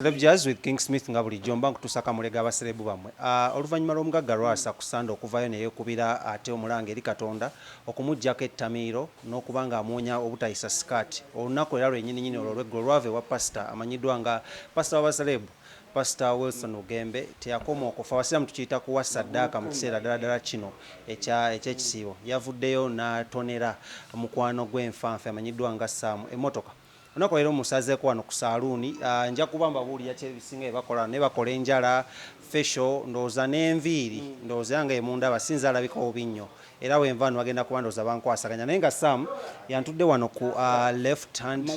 Celeb Jazz with King Smith nga bulijjo mba nkutuusa kamulega abaserebu bammwe. Oluvannyuma lw'omugagga Lwasa ku Ssande okuvaayo ne yeekubira ate omulanga eri Katonda okumuggyako ettamiiro n'okuba ng'amuwonya obutayisa sikaati, olunaku era lwennyininyini olwo olw'eggulo lwava ewa Pasita amanyiddwa nga Pasita w'abaserebu, Pasita Wilson Bugembe. Teyakoma okwo, ffe Abasiraamu tukiyita kuwa ssaddaaka mu kiseera ddala ddala kino eky'ekisiibo. Yavuddeyo n'atonera mukwano gwe Nfanfe amanyiddwa nga Ssaamu emmotoka. Olunaku leero musazeeko wano ku saaluuni. Nja kuba mbabuulira ki ebisinga bye bakola, naye bakola enjala, facial, ndowooza n'enviiri. Ndowooza era nga emundaba sinza alabika bubi nnyo, era wenva wano bagenda kuba ndowooza bankwasaganya. Naye nga Sam yantudde wano ku left hand,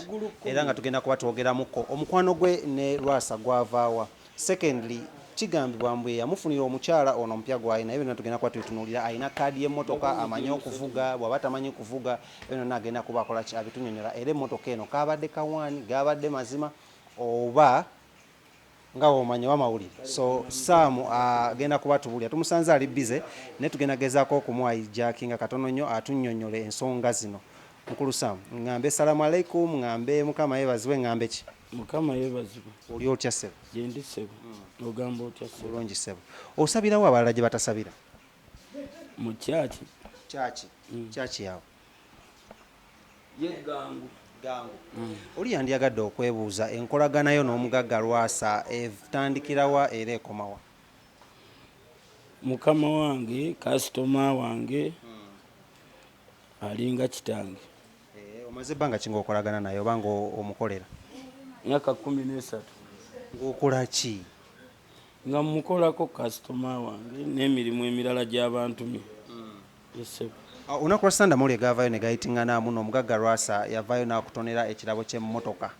era nga tugenda kuba twogeramukko omukwano gwe ne Lwasa gwavaawa. Secondly, kigambibwa mbu yamufunira omukyala ono omupya gw'alina, naye byonna tugenda kuba tubitunuulira. Alina kaadi y'emmotoka, amanyi okuvuga, bw'aba tamanyi kuvuga ebyo byonna agenda kuba akola ki, abitunyonyola. Era emmotoka eno kabadde kawaani, gabadde mazima oba nga womanyi wamawulire. So Sam agenda kuba tubuulira, tumusanze ali busy, naye tugenda gezaako okumuhijackinga katono nnyo atunnyonnyole ensonga zino. Mukulu Sam, ŋŋambe salamu aleikum, ŋŋambe Mukama yeebazibwe, ŋŋambe ki? Mukama yeebazibwe. Oli otya, ssebo? Gyendi, ssebo. Ogamba otya, ssebo? Bulungi, ssebo. Osabirawo abalala gye batasabira? Mu kyaki? Kyaki, kyaki yawe? Ye Gangu. Gangu. Oli yandyagadde okwebuuza enkolaganayo n'omugagga Lwasa etandikirawa era ekomawa? Mukama wange, kasitoma wange, alinga kitange. Omaze ebbanga ki ng'okolagana naye oba ng'omukolera? Myaka 13. Ng'okola ki? Nga mukolako, kasitoma wange, n'emirimu emirala gy'abantumye. Yes. Olunaku lwa Sande amawulire gavaayo ne gayitinganamu n'omugagga Lwasa yavaayo n'akutonera ekirabo ky'emmotoka.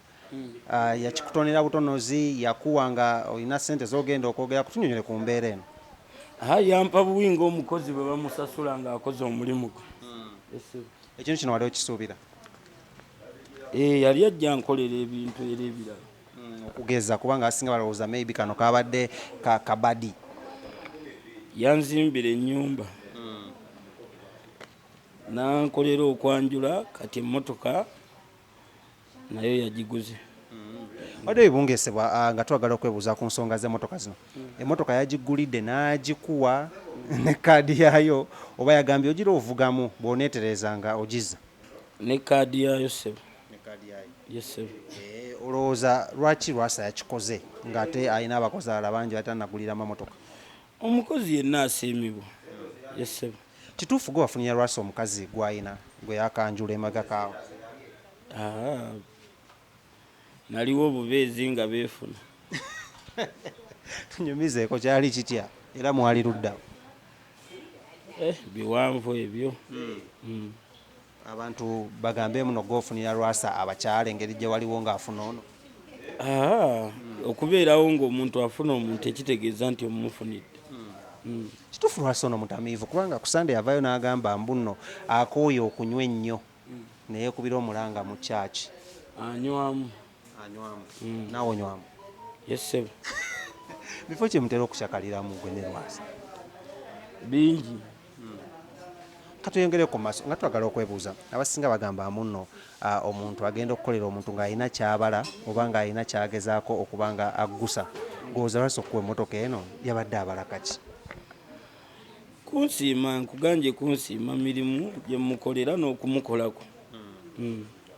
Yakikutonera butonozi, yakuwa nga olina ssente z'ogenda okwogera? Kutunyonyole ku mbeera eno. Ha, yampa buwi ng'omukozi bwe bamusasula ng'akoze omulimu gwe. Yes. Ekintu kino wali okisuubira? Eh, yali ajja nkolera ebintu era ebirala. Okugeza, kubanga asinga balowooza maybe kano kabadde ka kabadi. Yanzimbira ennyumba, nankolera okwanjula, kati emmotoka nayo yagiguze. Wadde ebibungesebwa, nga twagala okwebuuza ku nsonga z'emmotoka zino, emmotoka yagigulidde n'agikuwa ne kaadi yaayo, oba yagambye ogira ovugamu, bw'oneetereza nga ogizza? Ne kaadi yaayo, ssebo. Ne kaadi yaayo? Yes, ssebo. Olowooza lwaki Lwasa yakikoze ng'ate alina abakozi abalala bangi batanagulira amamotoka? Omukozi yenna asiimibwa. Yes, ssebo. Kituufu gwe wafunira Lwasa omukazi gw'alina gwe yakanjula emabegakaawo? Aa, naliwo obubeezi nga beefuna. Tunyumizeeko, kyali kitya era mwali luddawo? Eh, biwanvu ebyo. Abantu bagambe muno gwofunira Lwasa abakyala, engeri gye waliwo ng'afuna ono? Aa, okubeerawo ng'omuntu afuna omuntu tekitegeeza nti omumufunidde. Kituufu Lwasa ono mutamiivu? Kubanga ku Sande yavaayo n'agamba mbu nno akooye okunywa ennyo, neyeekubira omulanga mu kyaki. Anywamu. Anywamu. Naawe onywamu? Yes, ssebo. Bifo ki mutera okukyakaliramu gwe ne Lwasa? Bingi. Katuyongere ku maaso nga twagala okwebuuza, abasinga bagamba muno omuntu agenda okukolera omuntu ng'alina kyabala oba ng'alina kyagezaako okuba nga aggusa. Gowooza Lwasa okuwa emmotoka eno yabadde abala kaki? Kunsiima, nkugambye, kunsiima mirimu gye mukolera n'okumukolako.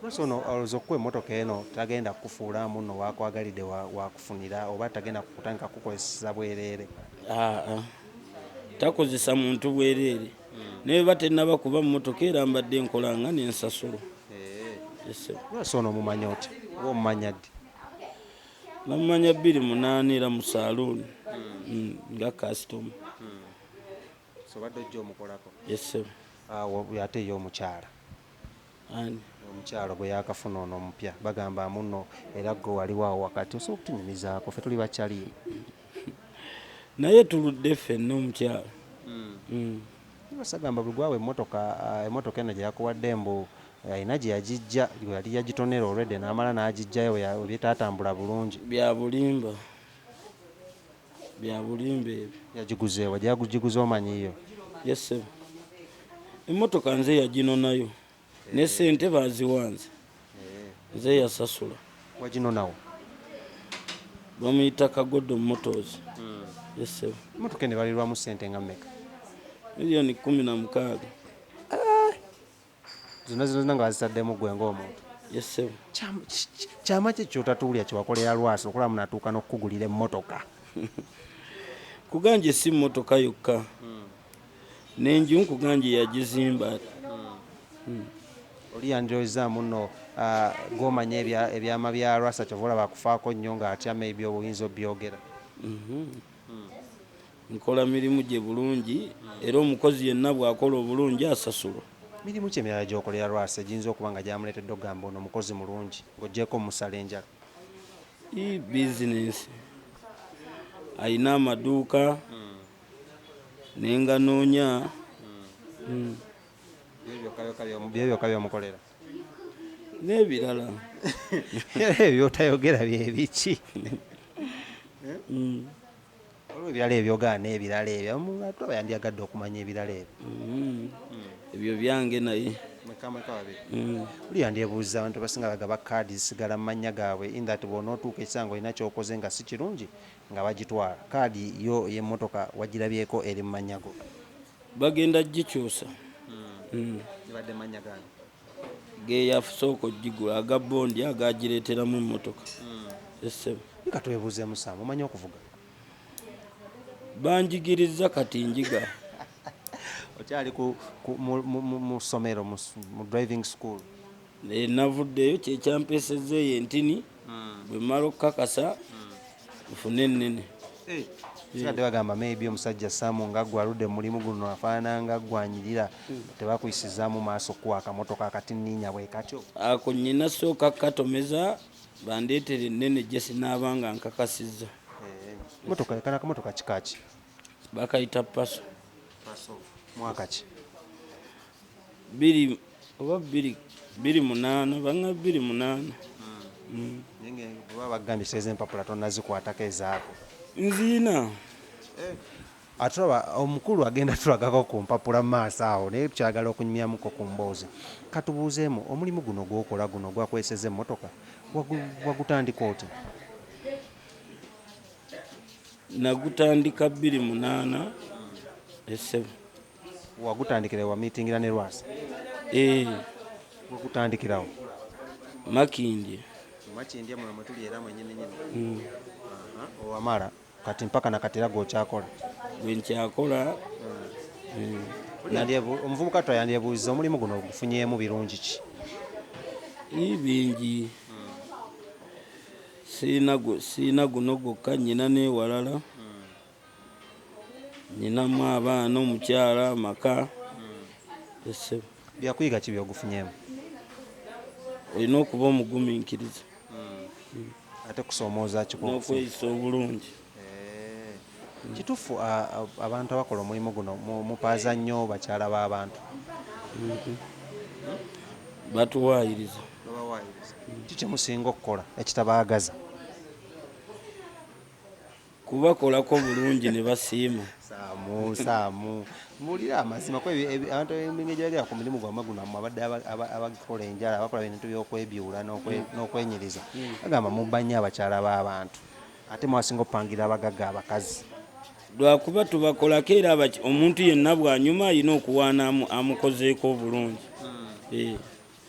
Lwasa ono olowooza okuwa emmotoka eno tagenda kukufuula muno wakwagalidde wakufunira oba tagenda kukutandika kukozesa bwereere? Aa, takozesa muntu bwereere, naye ba tennaba kuba mmotoka era mbadde nkolanga n'ensasulo. Yes, sir. Lwasa ono omumanya otya oba omumanya ddi? Namumanya 2008 era mu saaluuni nga kasitoma. So obadde ojja omukolako? Yes, sir. Ate ye omukyala? Ani? Omukyala gwe yakafuna ono omupya, bagamba muno era gwe waliwo awo wakati. Osobola okutunyumizaako? Ffe tuli bakyali. Naye tuludde ffenna omukyala. Basagamba buli gwawa emmotoka, emmotoka eno gye yakuwadde mbu alina gye yagijja, gwe yali yagitonera olwedde n'amala n'agijjayo bwe byetaatambula bulungi. Bya bulimba, bya bulimba ebyo. Yagiguzeewa? Gyagugiguze omanyiyo? Yes, sir. Emmotoka nze yaginonayo ne sente baziwanze, nze yasasula. Waginonawo? Bamuyita Kagodo Motors. Yes, sir. Emotoka eno ebalirwamu ssente nga mmeka? Miliyoni 16. Zonna zonna nga bazitaddemu ggwe ng'omuntu? Yes, sir. Kyama ki kyotatuulya kyewakolera Lwasa okulaba munatuuka n'okukugulira emmotoka? Kuganje si mmotoka yokka, n'enju nkuganje yagizimba. Oli yandirowoozaamu nno gw'omanya ebyama bya Lwasa, kyova olaba akufaako nnyo ng'atya maybe obuyinza obyogera. Nkola mirimu gye bulungi, era omukozi yenna bw'akola obulungi asasulwa. Mirimu ki emirala gy'okolera Lwasa egiyinza okuba nga gyamuleetedde okugamba ono omukozi mulungi, ng'oggyeko omusala enjala? Bizinesi, ayina amaduuka nenganoonya. Byo byokka byomukolera? N'ebirala. Era ebyo byotayogera byebiki? Waliwo ebirala ebyogera n'ebirala ebyo, tulaba yandyagadde okumanya ebirala ebyo. Ebyo byange naye. Mweka mweka babiri. Oli yandyebuuza, abantu abasinga bagaba kaadi zisigala mu mannya gaabwe, in that bw'onootuuka ekisanga olina ky'okoze nga si kirungi nga bagitwala. Kaadi yo ey'emmotoka wagirabyeko eri mu mannya go? Bagenda gikyusa. Ebadde mannya gange? Geyasooka ogigula, aga bondi agagireeteramu emmotoka. Essebo. Nga twebuuzeemu, Saamu, omanyi okuvuga? Banjigiriza, kati njiga. Okyali mu ssomero, mu driving school? Navuddeyo, kyekyampeseza eyo entini. Bwe mmala okukakasa nfune ennene. Sigadde bagamba maybe omusajja Saamu nga gwe aludde mu mulimu guno afaanana nga gwanyirira, tebakuyisizaamu maaso kuwa akamotoka akatiniinya bwe katyo? Ako nyina sooka katomeza, bandeetere ennene gye sinaaba nga nkakasizza. Motoka kana akamotoka kika ki? Bakayita Passo. Mwaka ki? Biri oba bbiri bbiri munaana, banga 2008. Naye bwe baba bagambye seeza empapula tonnazikwatako ezaako? Nziina. Atulaba omukulu agenda tulagako ku mpapula mu maaso awo, naye tukyagala okunyumyamuko ku mboozi. Katubuuzeemu, omulimu guno gw'okola guno gwakweseza emmotoka, wagutandika otya? Nagutandika 2008, essebo. Wagutandikira wamiitingira ne Lwasa? Eh. Wagutandikirawo? Makindye. Makindye muno mwe tuli era mwennyini nyini? Owamala kati mpaka nakati era gw'okyakola? Gwe nkyakola. Omuvubuka twa yandyebuuziza, omulimu guno ogufunyeemu birungi ki? Ii, bingi. Siina guno gwokka, nyina n'ewalala, nyinamu abaana, omukyala, amaka, essebo. Byakuyiga ki byogufunyeemu? Olina okuba omugumiikiriza. Ate kusoomooza ki kw'okufunye? N'okweyisa obulungi. Kituufu abantu abakola omulimu guno mupaaza nnyo bakyala b'abantu? Batuwaayiriza. Ki kyemusinga okukola ekitabaagaza? Kubakolako bulungi ne basiima. Saamu, Saamu, mbuulira amazima kuba abantu engeri gyebagera ku mulimu gwammwe guno, mmwe abadde abakola enjala, abakola ebintu by'okwebyula n'okwenyiriza, bagamba mubba nnyo abakyala b'abantu, ate mwasinga okupangira abagagga abakazi. Lwakuba tubakolako, era omuntu yenna bw'anyuma alina okuwaana amukozeeko obulungi.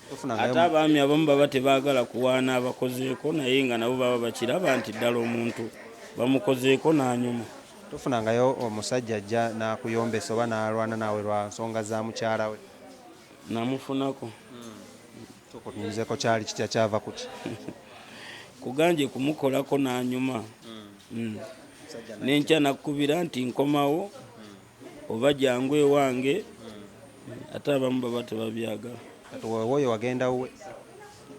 Tofunangayo? Ate abaami abamu baba tebaagala kuwaana abakozeeko, naye nga nabo baba bakiraba nti ddala omuntu bamukozeeko n'anyuma. Tofunangayo omusajja ajja n'akuyombesa oba n'alwana naawe lwa nsonga za mukyala we? Namufunako. Sooka otunyumizeeko, kyali kitya, kyava ku ki? Kuganje kumukolako n'anyuma. Nenkya nakkubira nti nkomawo oba jangu ewange, ate abamu baba tebabyagala. Kati woyo wagenda wuwe?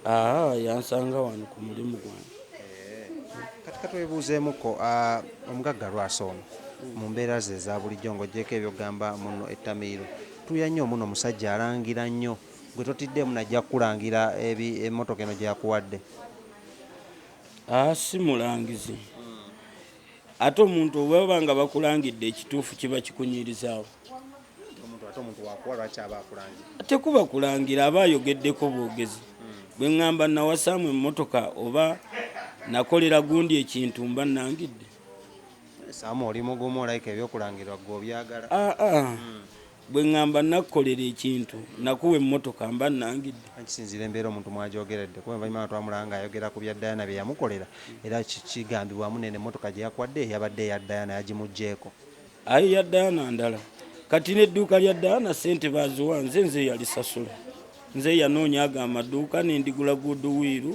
Aa, yansanga wano ku mulimu gwange. Kati katwebuuzeemuko, omugagga Lwasa ono mu mbeera ze eza bulijjo, ng'oggyeko ebyokugamba muno ettamiiro tuya nnyo muno, omusajja alangira nnyo, gwe totiddeemu najja kukulangira emmotoka eno gye yakuwadde? Aa, si mulangizi. Ate omuntu obwaba nga bakulangidde ekituufu kiba kikunyirizaawo. Omuntu ate omuntu wakuwa lwaki aba akulangira? Tekuba kulangira, aba ayogeddeko bwogezi. Bwe ŋŋamba nawasaamu emmotoka oba Nakolera gundi ekintu mba nangidde. Saamu oli mugumu, olayika ebyokulangirwa gwe obyagala. Aa, bwe ŋŋamba nakkolera ekintu, nakuwa emmotoka, mba nangidde. Kisinziira embeera omuntu mwagyogeredde, kuba envanyuma nga twamulaba ng'ayogera ku bya Diana bye yamukolera, era kigambibwamu nene emmotoka gye yakwadde eyabadde eya Diana yagimuggyeeko. Aye ya Diana ndala. Kati n'edduuka lya Diana sente baziwa nze, nze yalisasula, nze yanoonya ago amaduuka nendigula goodwill.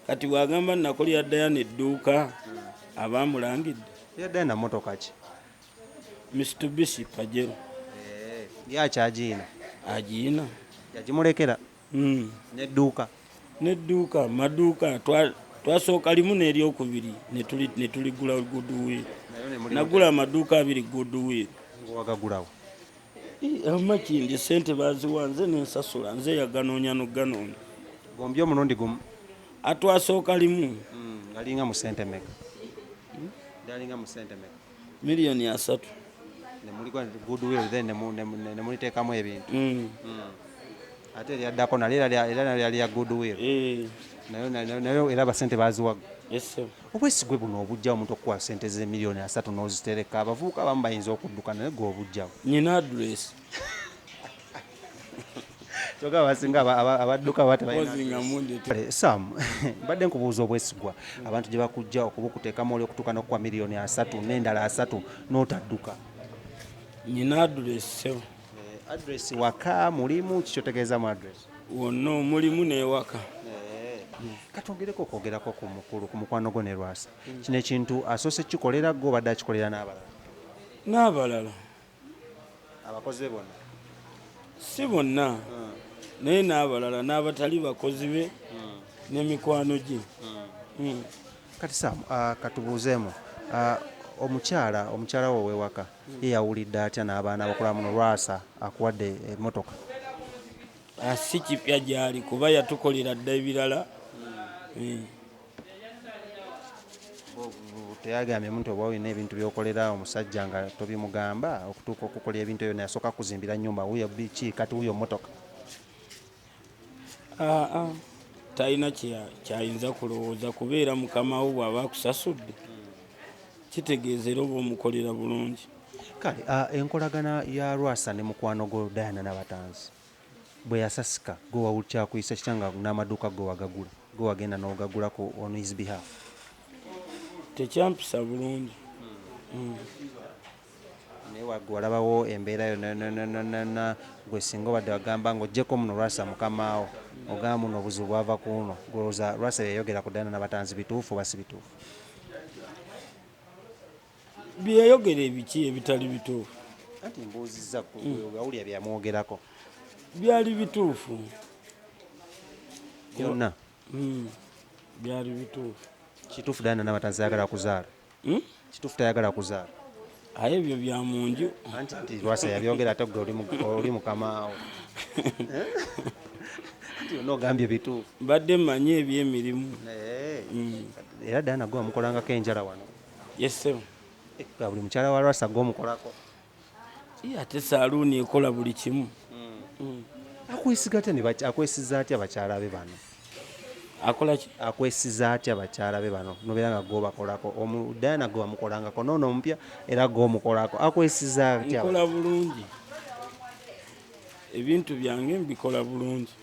Kati bw'agamba nakolera Diana edduuka, aba amulangidde. Eya Diana mmotoka ki? Mitsubishi Pajero. Ye akyagiina? Agiina. Yagimulekera? N'edduuka? N'edduuka, maduuka twasooka limu n'eryokubiri ne tuligula goodwill. Nagula amaduuka 2 goodwill. Ng'owagagulawo? Amakindi sente baziwa nze nensasula, nze yaganoonya n'oganoonya. Gombi omulundi gumu? Atwasooka limu. Galinga mu sente meka? Galinga mu sente meka? 3 million. Ne muligwa goodwill, then ne muliteekamu ebintu. Ate eryaddako nalyo era nalyo lyali ya goodwill? Eh. Nayo era basente baziwaga? Yes. Obwesigwe buno obujjawo omuntu okukuwa sente ze 3 million n'ozitereka, abavubuka abamu bayinza okudduka, naye gwe obujjawo? Nyina address. Kyokka abasinga abadduka baba tebalina. Pozi nga mundete. Kale, Sam, mbadde nkubuuza obwesigwa abantu gye bakujja okubukuteekamu oli okutuuka n'okuwa 3 million n'endala 30 n'otadduka. Nyina address, ssebo. Address waka mulimu kikyotegeeza mu address? Wonna omulimu n'ewaka. Katwongereko okwogerako ku mukulu, ku mukwano gwo ne Lwasa. Kino ekintu asoose kikolera gwe, obadde akikolera n'abalala? N'abalala. Abakozi be bonna? Si bonna, naye n'abalala n'abatali bakozi be n'emikwano gye. Kati Sam, katubuuzeemu, omukyala we ow'ewaka ye yawulidde atya n'abaana bakola muno Lwasa akuwadde emmotoka? Si kipya gyali kuba yatukolera dda ebirala. Teyagambye muntu oba olina ebintu byokolera omusajja nga tobimugamba okutuuka okukola ebintu ebyo, neyasooka kuzimbira nyumba wuyo biki, kati wuyo motoka? Aa, talina kyayinza kulowooza kubeera mukama wo bw'aba akusasudde, kitegeeza era oba omukolera bulungi. Kale, enkolagana ya Lwasa ne mukwano gwo Diana Nabatanzi bwe yasasika, gwe wawukyakuyisa kitya nga n'amaduuka gwe wagagula, gwe wagenda n'ogagulako on his behalf? Tekyampisa bulungi. Naye gwe walabawo embeera yo nonna, gwe singa obadde wagamba ng'oggyeko muno Lwasa mukamaawo, ogamba muno obuzibu bwava kuno, golowooza Lwasa yayogera ku Diana Nabatanzi bituufu oba si bituufu? Byeyayogera ebiki ebitali bituufu? Anti mbuuzizza, wawulira byeyamwogerako? Byali bituufu. Byonna? Byali bituufu. Kituufu Diana Nabatanzi ayagala kuzaala? Hmm? Kituufu tayagala kuzaala? Aye ebyo bya mu nju. Anti nti Lwasa yabyogera, ate gwe oli mukamaawo, anti yonna ogambye bituufu. Mbadde mmanyi ebyemirimu. Era Diana gwe wamukolangako enjala wano? Yes, ssebo. Nga buli mukyala wa Lwasa gwe omukolako? Ate saaluuni ekola buli kimu. Akwesiga atya akwesiza atya bakyala be bano? Akola ki? Akwesiza atya bakyala be bano nobeera nga gwobakolako? Omu Diana gwe wamukolangako, noono omupya era gwomukolako, akwesiza atya? Nkola bulungi, ebintu byange mbikola bulungi.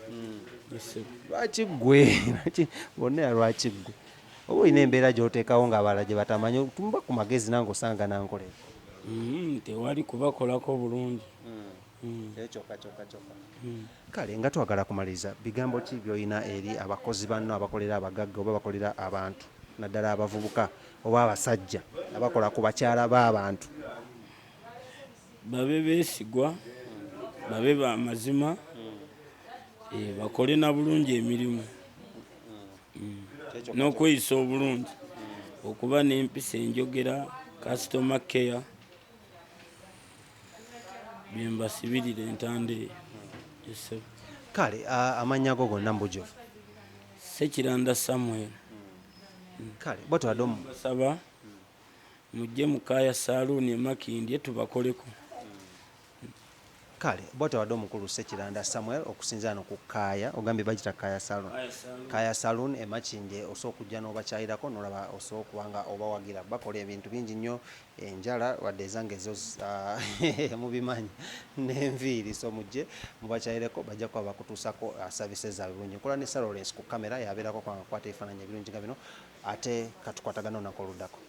Yes, ssebo. Lwaki gwe? Lwaki bonna ya lwaki gwe? Oba olina embeera gy'oteekawo ng'abalala gye batamanyi? Tumba ku magezi nange osanga nankolera. Tewali kubakolako bulungi. Kyokka kyokka kyokka. Kale nga twagala kumaliriza, bigambo ki by'olina eri abakozi banno abakolera abagagga oba bakolera abantu, naddala abavubuka oba abasajja abakola ku bakyala b'abantu? Babe beesigwa, babe bamazima, bakole na bulungi emirimu n'okweyisa obulungi, okuba n'empisa, enjogera, customer care, byembasibirira entanda eyo. Yes, sir. Kale, amannya go gonna mu bujuvu? Sekiranda Samuel. Kale bwetwadde omu. Basaba mujje mu Kaya Saaluuni e Makindye tubakoleko. Kale bwatyo abadde omukulu Ssekiranda Samuel okusinziira no ku Kaaya, ogambye bagita Kaaya Saloon. Kaaya Saloon e Makindye, osobola okujja n'obakyayirako n'olaba, osobola okuba nga obawagira. Bakola ebintu bingi nnyo, enjala wadde ezange ezo mubimanyi, n'enviiri. So mujje mubakyayireko, bajja kuba bakutuusako services zaabwe bulungi. Nkola ne Sarah Lawrence ku kamera, yabeerako kubanga akwata ebifaananyi ebirungi nga bino, ate katukwatagana olunaku oluddako.